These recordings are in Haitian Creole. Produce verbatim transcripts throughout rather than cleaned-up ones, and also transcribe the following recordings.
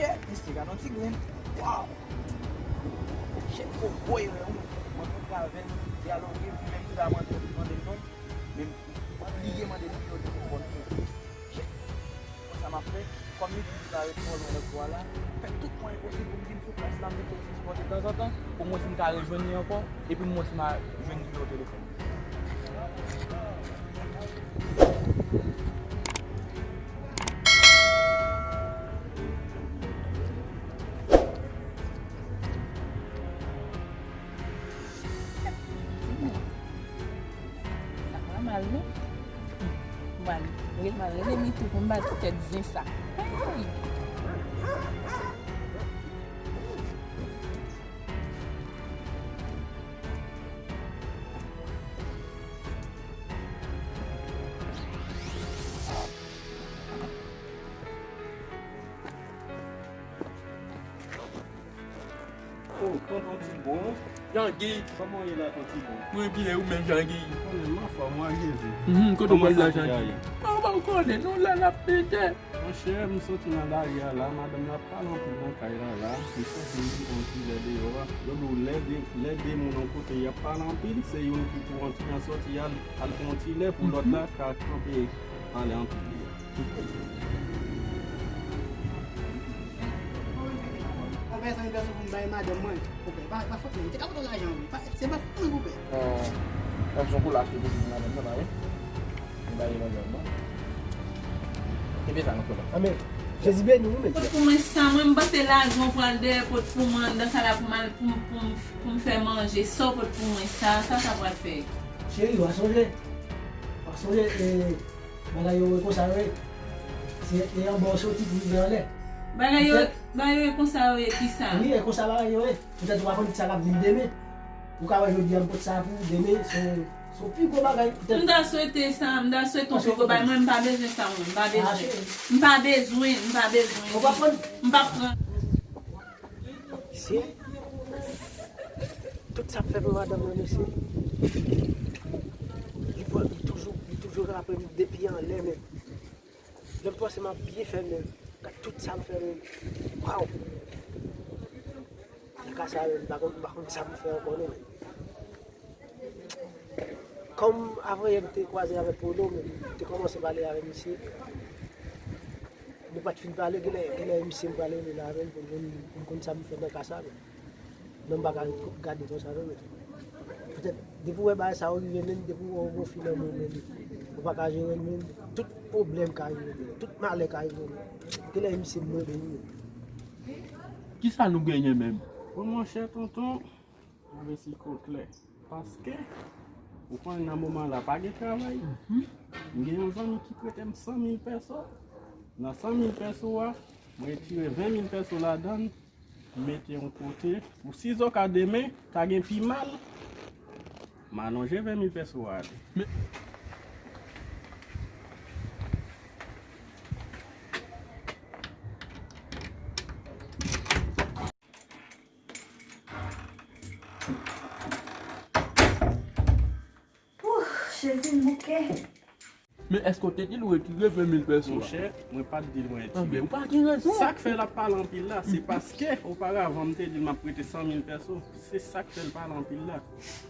Mesye, gade yon ti grenn. Waw! Chèf, gwo erè wi. Mwen kontre avè l, dyaloge, li menm li pa mande, mande l non. Men m bliye mande nimewo telefòn li. Chèf, konsa m ap fè, kòm li di li pa ret twò lwen lòt bò a la, fè tout mwayen posib pou m vin sou plas la, m mete l sou spò de tanzantan, omwen si m ka rejwenn li ankò, epi m wè si m a jwenn nimewo telefòn li. Sa pa mal non. M pral, m pral rele Mitou pou m ba ti tèt zen sa. Hey! Oh, tonton Tibon. Jean-Guy. Kòman w ye la, tonton Tibon? Mwen byen, ou menm, Jean-Guy? Mwen menm, anfòm, wi, Jezi. Mhm, kote w pral la, Jean-Guy? Mwen pa konnen, nou la, n ap pete. Monchè, m soti nan lari a la, madanm la pale anpil nan kay la la. M soti m vin pran yon ti lè deyò a. Yo di w lè de, lè de moun yon kote y ap pale anpil, se youn ki pou antre nan sòti a, al pran yon ti lè pou lòt la ka kanpe pale anpil li a. Konpè, san mil pèso pou m bay madanm mwen. Konpè, pa, pa fòt mwen. M te ka pote w lajan wi. Pa, se pa fòt mwen, konpè. Kòm se yon kou l achte pou madanm nan, pa vre? M ba li madanm nan. Kenbe sa nan kò la. Amèn. Jezi beni w, mesye. Pot pou mwen sa, mwen, m panse lajan w pral dèyè pot pou mwen anndan sa la pou m al, pou m, pou m, pou m fè manje. Sa w pot pou mwen sa, sa sa pral fè? Cheri, w a sonje. W a sonje, e, bagay yo, e konsa yo ye. Se, e anba w soti pou rive anlè. Bagay yo, bagay yo, e konsa yo ye, kisa? Wi, e konsa bagay yo ye. Poutèt ou pa konn kisa k ap vin demen. Ou ka wè jodi a m pot sa pou ou, demen se, se yon pi gwo bagay. Poutèt m ta swete sa, m ta swete yon pi gwo bagay. Mwen, m pa bezwen sa, mwen. M pa bezwen. M pa bezwen, m pa bezwen. Ou pa pran. M pa pran. Se tout sa m fè pou madanm nan, mesye. Li pran, li toujou, li toujou raple m depi anlè menm. Lè m panse m ap byen fè, men gad tout sa m fè, men waw! Nan ka sa, men m pa konn, m pa konn sa pou m fè ankò non, men. Kòm avanyè m te kwaze avèk Polo, men m te kòmanse pale avèk misye. Nou pa t fin pale, genlè, genlè misye m pral rele la avè l pou m konn, pou m konn sa m fè nan ka sa, men. Non, m pa ka gade konsa non, men. Poutèt, depi w wè bagay sa yo rive menm, depi w wè w gon fi nan men w menm, ou pa ka jere l menm, tout pwoblèm ka rive menm, tout malè ka rive menm. Genlè misye m mande wi menm. Kisa nou genyen menm? Bon, monchè, tonton, avèti ko klè. Paske, ou konnen nan moman la, pa gen travay. M gen yon zanmi ki prete m san mil pèso. Nan san mil pèso a, mwen retire ven mil pèso ladan l. Mete yon kote. Pou sizoka demen, ta gen pi mal, m alonje ven mil pèso a ale. Men, Ouh, Jezi, m bouke. Men èske w te di l ou retire ven mil pèso a? Monchè, mwen pa t di l mwen retire. Anben, ou pa gen rezon. Sa k fè l ap pale anpil la, se paske oparavan m te di l m ap prete san mil pèso. Se sa k fè l pale anpil la.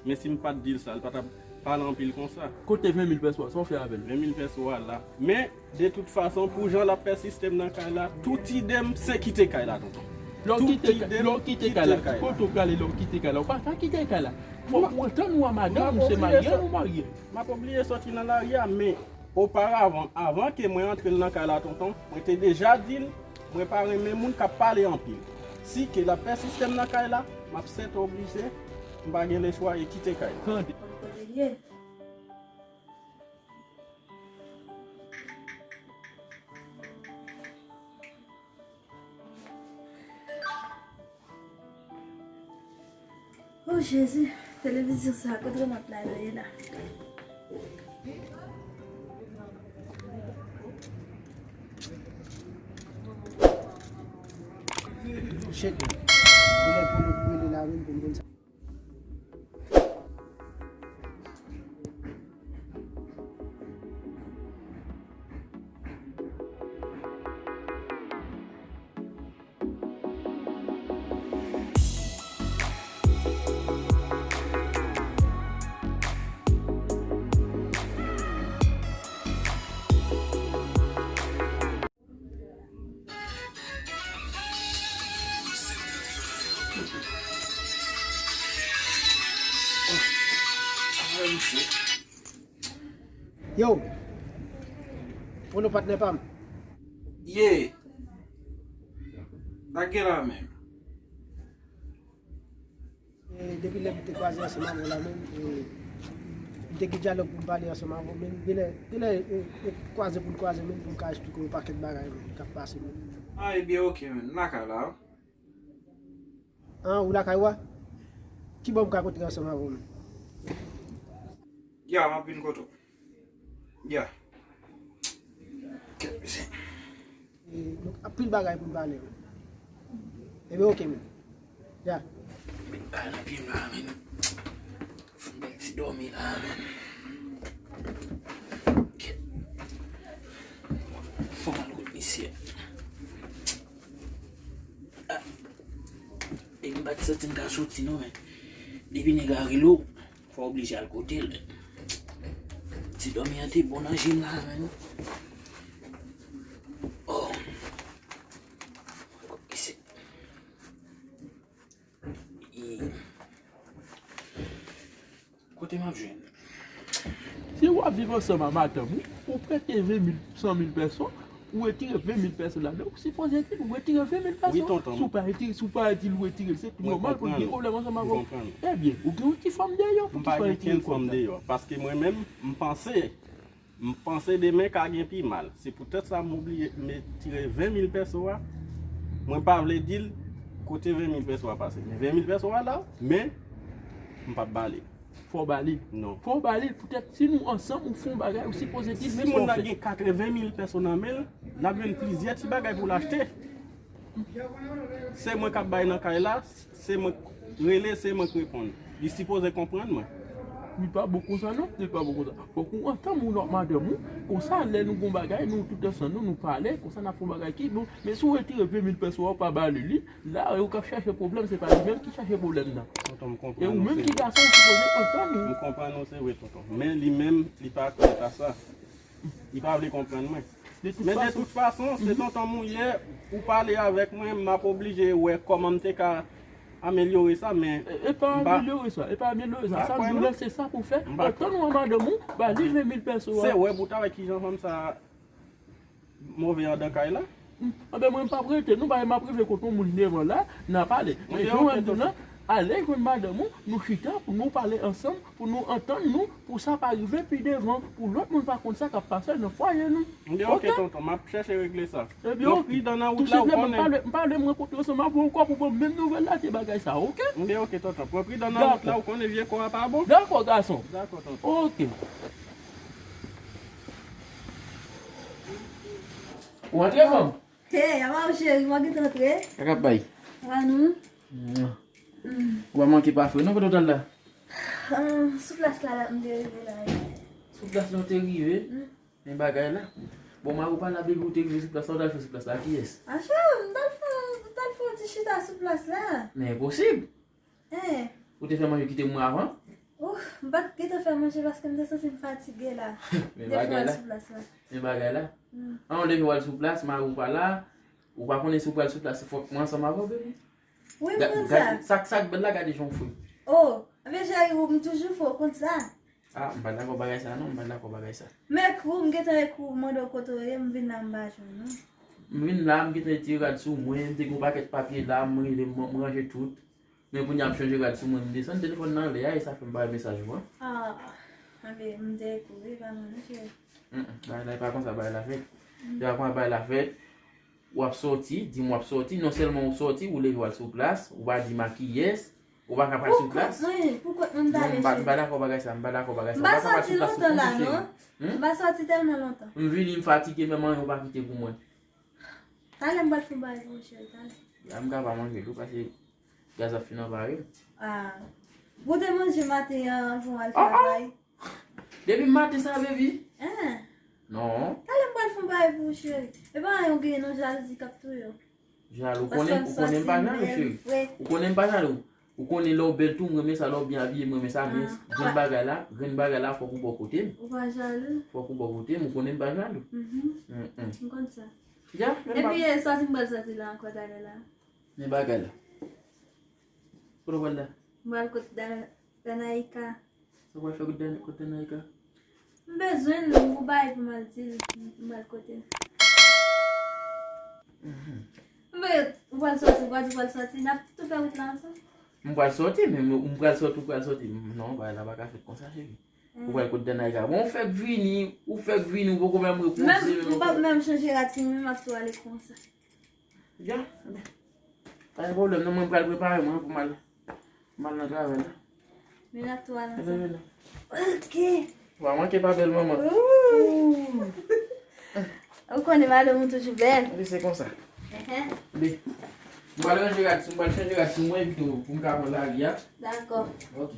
Men si m pa t di l sa, l pa t ap pale anpil konsa. Kote ven mil pèso a? Sa w fè avè l? Ven mil pèso a la. Men, de tout fason, pou jan l ap pèsiste m nan kay la, tout ide m se kite kay la, tonton. Lè w kite kay la, kote w prale lè w kite kay la? Ou pa ka kite kay la. Fòk ou antann ou a madanm ou, se marye nou marye. M ap oblije sòti nan lari a, men oparavan, avan ke mwen antre l nan kay la, tonton, mwen te deja di l, mwen pa renmen moun k ap pale anpil. Si ke l ap pèsiste m nan kay la, m ap sètoblije, m pa gen lechwa e kite kay la. Tande. Kote l ye? Oh Jezi, televizyon sa, kote l ap la, la, ye la. Chèk li. Genlè pou nou rele la, wi, pou nou konn sa. Yo, ou nou patnè pa m? Ye. Sa k gen la menm? E, depi lè m te kwaze ansanm avè w la menm, e, m te gen dyalòg pou m pale ansanm avè w, men genlè, genlè, e, e, kwaze pou n kwaze menm pou m ka eksplike w yon pakèt bagay menm k ap pase menm. A, ebyen, oke, menm. M lakay la. An, ou lakay ou a? Kibò m ka kontre ansanm avè w menm? Ya, m ap vin kote w. Ya. Kèt mesye. E, nou anpil bagay pou n pale. Ebyen, oke, men. Ya. Met bagay nan pye m la, men. Fè m bèl ti dòmi la, men. Kèt. Fò m al kot misye. Ah. Depi m pa t santi m ka soti non, men depi nèg la rele w, fò w oblije al kote l. Ti dòmi an te bon nan je m la, men. Oh. Kot misye? E, kote m ap jwenn? Si w ap viv ansanm a madanm ou, ou prete ven mil, san mil pèso, ou retire ven mil pèso ladan, ou sipoze di l ou retire ven mil pèso. Wi, tonton. Si w pa retire, si w pa di l ou retire l, se tou nòmal pou l gen pwoblèm ansanm avè w. M konprann. Ebyen, ou gen yon ti fanm deyò, poukisa w retire kòb la? M pa gen okenn fanm deyò, paske mwen menm, m panse, m panse demen ka gen pi mal. Se poutèt sa m oblije, m retire ven mil pèso a. Mwen pa vle di l kote ven mil pèso a pase. Men ven mil pèso a la, men m p ap ba li. Fò w ba li. Non. Fò w ba li, poutèt si nou ansanm, ou fè yon bagay, ou sipoze di l, men sa w fè. Si moun nan gen katreven mil pèso nan men l, l ap jwenn plizyè ti bagay pou l achte. Se mwen k ap bay nan kay la, se mwen k rele, se mwen k reponn. Li sipoze konprann mwen. Li pa bon konsa non, li pa bon konsa. Fòk ou antann ou ak madanm ou, konsa lè nou gon bagay, nou tout ansanm, nou, nou pale, konsa n ap fè yon bagay ki bon. Men si w retire ven mil pèso a, ou pa ba li li, la, ou k ap chache pwoblèm, se pa li menm ki chache pwoblèm nan. Tonton, m konprann ou, se vre. E ou menm ki gason, ou sipoze antann ou. M konprann ou, se vre, tonton. Men li menm, li pa prèt a sa. Li pa vle konprann mwen. Men de tout fason, se tonton m ou ye, ou pale avèk mwen, m ap oblije wè kòman m te ka amelyore sa, men e, e pa amelyore sa, e pa amelyore sa. Sa m di w la, se sa pou w fè. Antann ou ak madanm ou, ba li ven mil pèso a. Se wè bout avèk kijan fanm sa move anndan kay la. Anben, mwen, m p ap rete non, paske m ap rive kot yon moun devan la, n a pale. Men jan w wè m di w lan, ale jwenn madanm ou, nou chita pou nou pale ansanm, pou nou antann nou, pou sa pa rive pi devan, pou lòt moun pa konn sa k ap pase nan fwaye nou. Oke, tonton, m ap chèche regle sa. Ebyen, oke. Pran pridan nan wout la, ou konnen. Tou senpleman, m pa vle, m pa vle m rankontre ansanm avè w ankò pou ban m menm nouvèl la, ke bagay sa, oke? Ebyen, oke, tonton. Pran pridan nan wout la, ou konnen vye kò a pa bon. Dakò, gason. Dakò, tonton. Oke. Ou antre, fanm? Hey, a pa w cheri, mwen gentan antre. Sa k ap bay? Sa nou? Ou pa manke pa fre non, kote w t al la? Ah, sou plas la, la, m te rive la. Sou plas la w te rive? Men bagay la. Bon, mari w pa la, baby, ou te rive sou plas la, ou t al fè sou plas la, kiyès? Ah, cheri, m t al fè, m t al fè yon ti chita sou plas la. Men enposib. Ou te fè manje kite m mwen avan? Ouf, m pa t gentan fè manje paske m te santi m fatige la. Men bagay la. Depi w al sou plas la. Men bagay la. An, w leve w al sou plas, mari w pa la, ou pa konnen si w pral sou plas, fòk mwen ansanm avè w, baby. Wi, m konn sa. Sa, sa k bèl la, gade jan w fre. Oh, men cheri, ou, m toujou fre, ou konn sa. Ah, m pa dakò bagay sa non, m pa dakò bagay sa. M ekri w, m gentan ekri w, mande w kote w ye, m vin la, m pa jwenn ou. M vin la, m gentan retire rad sou mwen, m te gen yon pakèt papye la, m rele, m, m ranje tout. Men kounye a m chanje rad sou mwen, m desann, telefòn nan anlè a, e sa fè m pa wè mesaj ou an. Ah, anben, m te kouri, pa mwen, non, cheri. Mm, mm, bagay la, e pa konsa bagay la fèt. E pa konsa bagay la fèt. W ap sòti, di m w ap sòti, non sèlman ou sòti, ou leve w al sou plas, ou pa di m a kiyès, ou pa ka pral sou plas. Pou kont mwen, pou kont mwen m t ale, cheri. Non, m pa, m pa dakò bagay sa, m pa dakò bagay sa. M pa sòti lontan la, non. M pa sòti tèlman lontan. M vini, m fatige, menm anyen ou pa kite pou mwen. Talè m pral fè yon bagay pou ou, cheri, talè. La m ka pa manje tou, paske gaz ap fin anvayi m. Ah. Ou te manje maten an, anvan w al travay? Depi maten sa, baby? Hein? Non. Talè m pral fè yon bagay pou ou, cheri. E pa anyen ou genyen non, jalouzi k ap touye w. Jalou, ou konnen, ou konnen m pa jalou, cheri. Ou konnen m pa jalou. Ou konnen lè w bèl tou, m renmen sa, lè w byen abiye, m renmen sa, men grenn bagay la, grenn bagay la, fòk ou bò kote m. Ou pa jalou? Fòk ou bò kote m, ou konnen m pa jalou. Mm, mm. M konn sa. Ya, men epi, e, sòti m pral sòti la ankò talè la. Men bagay la. Kote w pral la? M pral kot Da-, Danaïka. Sa w pral fè kote Dani-, kote Naïka? M bezwen l, m gon bagay pou m al di l, m pral kote l. Men, ou pral sòti, ou pral di w pral sòti, n ap tou fè wout la ansanm? M pral sòti, men m, m pral sòti, ou pral sòti. Non, bagay la pa ka fèt konsa, cheri. Ou pral kote Dani-, Naïka. Bon, ou fèk vini, ou fèk vini, ou poko menm repoze. Menm, m p ap menm chanje rad, si m ap tou ale konsa. Ya, pa gen pwoblèm, non, mwen pral prepare mwen pou m al, pou m al nan travay la. Men n ap tou al ansanm. Ok. Pa manke pa bèl manman. Ou konnen madanm ou toujou bèl. Wi, se konsa. Enhen. Wi. M pral ranje rad, m pral chanje rad sou mwen pito pou m ka pran lari a. Dakò. Ok.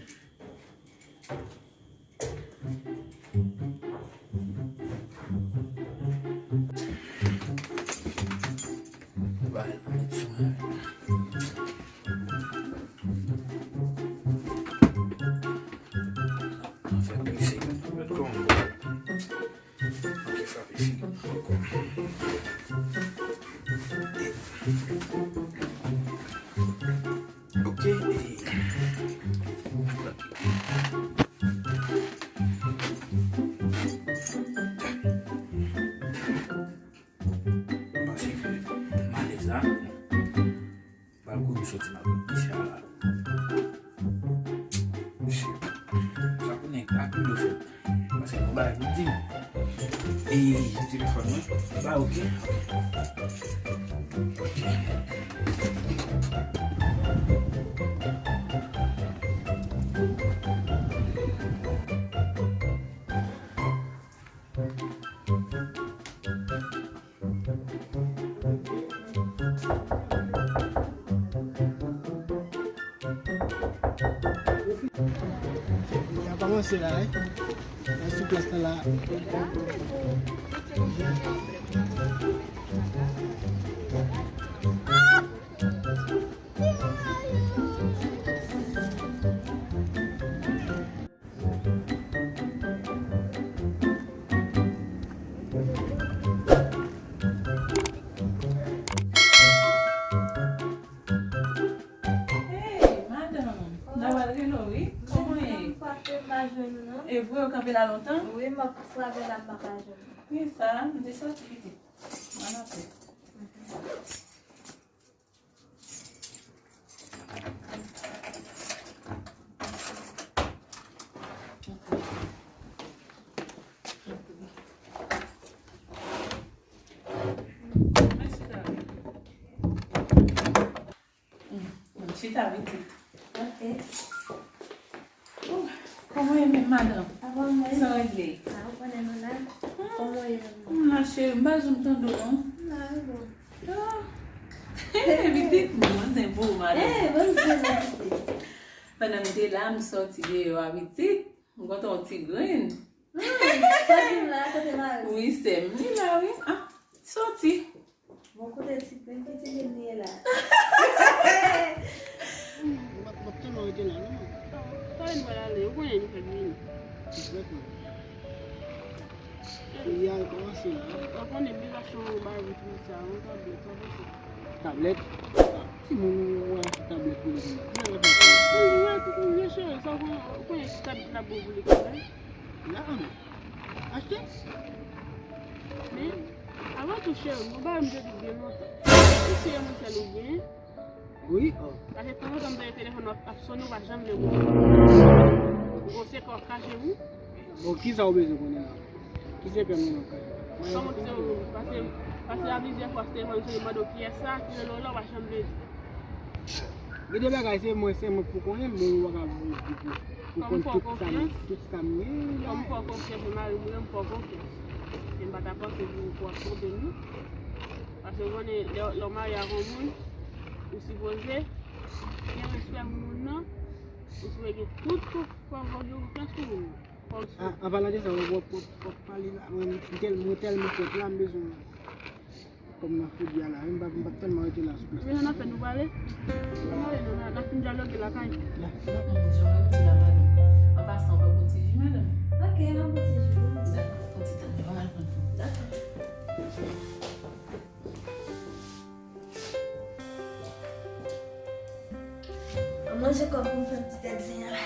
Ok. Pase ke malèz la, pral kouri soti nan kote misye a la. Mesye, sa pou nèg ak nou fè. Paske nou bay pou di. E telefòn mwen, ba ok. Ok. N ap avanse la, wi. Nan sou plas la la. Hey, madanm, n a pral rele w, wi. Kòman w ye? Mwen menm frape m pa jwenn ou non. E vre, ou kanpe la lontan? Wi, m ap frape la, m pa ka jwenn ou. Kisa? M te soti pitit. Mwen antre. Mwen chita pitit. Ok. Ou, kòman w ye menm, madanm? Sa va, mwen. Sa regle? A, ou konnen nou la. Kòman w ye menm? M la, cheri, m pa janm tande w, non. M la, wi, bon. Ah. Pitit, mwen se pou ou, madanm. Eh, bon, se mwen, pitit. Pandan m te la, m sòti deyò a, pitit. M kontan yon ti grenn. Hmm, sòti m la, kote mari? Wi, sè m, li la, wi. Ah, sòti. Bon, kote ti grenn, ki ti grenn li ye la? M ap, m ap tèlman rete la, non. Talè nou pral ale, ou konnen nou fèk vini. Egzakteman. Feriya kòmanse la. Ou konnen m te achte yon bagay pou ti sa, yon tablèt, sa pase. Tablèt? Timoun ou achte tablèt pou li. Mwen, mwen, mwen, mwen, cheri, sa ou konnen, ou konnen ki tablèt la bon pou lekòl la? La, an. Achte? Men, avan tou, cheri, m gon bagay m te di w byen lontan. Ou se yon moun sèl ou gen? Wi, o. Paske tanzantan m tande telefòn w ap, ap sonnen, ou pa janm lè w. Ou gon sekrè w ap kache m wi. Bon, kisa ou bezwen konnen la? Ki sekrè m gen nan kay? Kòman ou te, paske, paske a plizyè fwa se telefòn sonnen, m mande w kiyès sa, ki rele w la, ou pa janm vle di. Gen de bagay se mwen, se mwen k pou konnen, men ou pa ka pou, pou, pou, pou konn tout sa m, tout sa m ye la. Kòm fè w konfyans, men mari m, m fè w konfyans. E m pa ta panse pou, pou w ap twonpe m non. Paske ou konnen, lè, lè w marye ak yon moun, ou sipoze gen respè pou moun nan, ou sipoze gen tout, tout fòm, fòm de konfyans pou moun nan. Fòk sou. A, an palan de sa, w ap, w ap, w ap pale la, mwen, m tèl-, mwen tèlman fèt la, m bezwen kòm nan foudyè a la, m pa, m pa tèlman rete la sou plas. Men nan fè nou pale. Nou pale, nou, n a, n a fin dyaloge lakay. La, la. Jan mwen di la, madanm. An pasan, w ap pran ti ji, madanm? Ok, m ap pran ti ji. Dakò, pran ti tan, ban m al pran. Dakò. An manje kòb pou m fè ti tèt zen an la.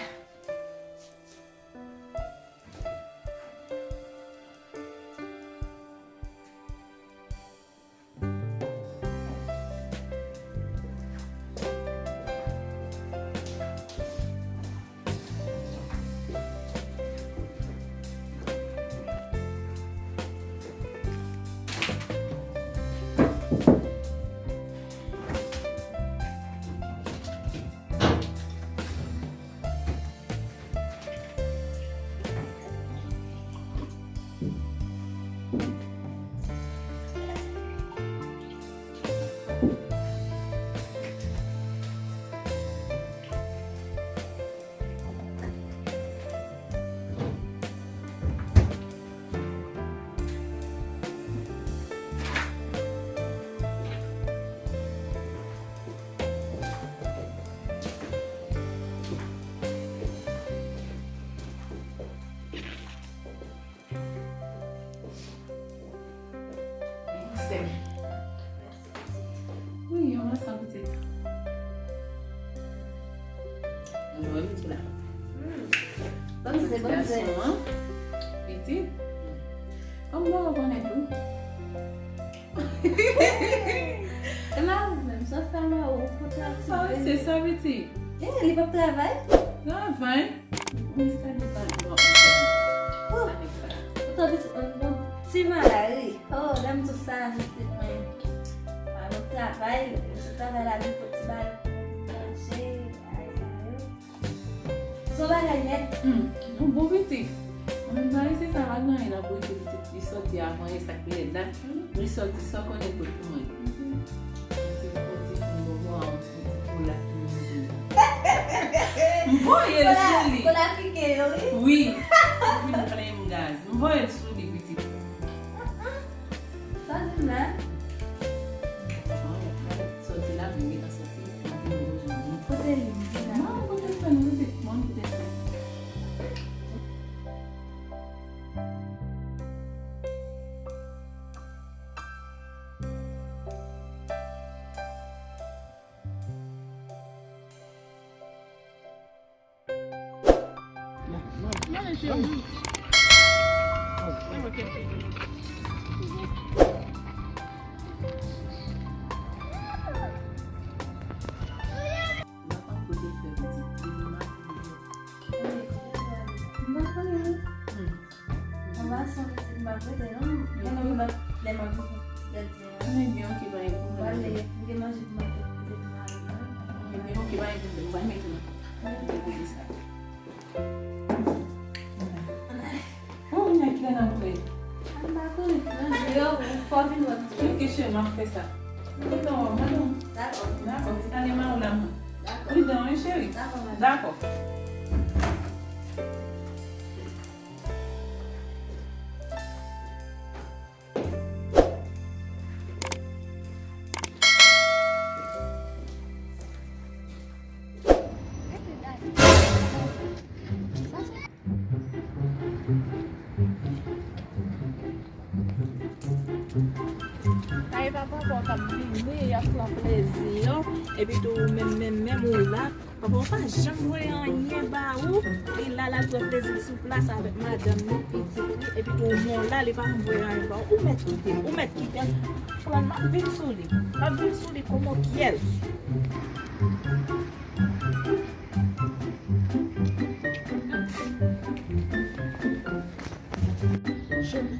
Sèm. Wi, yon lòt sa pitit. Ann wè pitit la. Pitit gason an. Pitit. Kòm mwen konnen tou. E ma ou menm, sa fè ma ou kontan. Ah, se sa pitit. Eh, li p ap travay? Travay. Miska de pa djou ap manje. Oh, ou tankou ti, yon ti malari. Oh, dam tou sa, se mwen. Pa nan travay, se travay la, nou pot ti bagay pou manje, bagay sa yo. Se yon bagay nèt. Hmm, yon bon pitit. Mwen, bagay se sa, pa gen anyen nan pou pitit, li sòti avan, e sa k pi rèd la. Li sòti san konnen kote pou mwen. Yon ti, yon ti fon bonbon a, yon ti kola ki manje. M voye l sou li. Kola pike yo, wi. Wi. M vin plen m gaz. M voye l sou li, pitit. Sa di m la? Sòti la, vin gentan sòti. Kote li? Non, kote l fè nou, pitit. Mwen, kote l fè. Mwen pa konnen. Hmm. Mwen pa santi m pa prete, non. Mwen menm lòt lè m ap viv Bèl di an. Mwen gen yon ki pa gen pwoblèm. Mwen gen manje pou mwen te pote pou mari mwen. Mwen gen yon ki pa gen pwoblèm, mwen mete nan. Mwen mete pou sa. Oh, nèg la nan mwen. M pa konnen. Manje yo, fò vin wè m. Chak kesyon m ap fè sa. Mwen nan, mwen nan. Dakò. Dakò, se sa gen ma ou la mwen. Dakò. Pridan, wi, cheri. Dakò, mwen. Dakò. Ay, papa, papa, w t ap vini, y ap pran plezi, epi tou, menm, menm, menm ou la. Papa, w pa janm voye anyen ba ou. E la, l al pran plezi l sou plas avèk madanm li, pitit li, epi tou ou la, li pa janm voye anyen ba ou. Ou mèt kite l, ou mèt kite l. Pran l, m ap vin sou li. M ap vin sou li kòm yon kyèl. Cheri,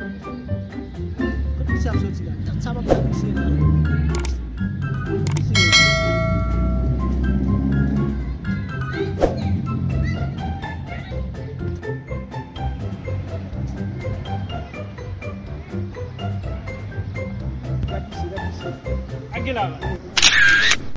kote misye ap soti la? Sa pa pral misye la. Misye. Gad misye, gad misye. Ak gen la.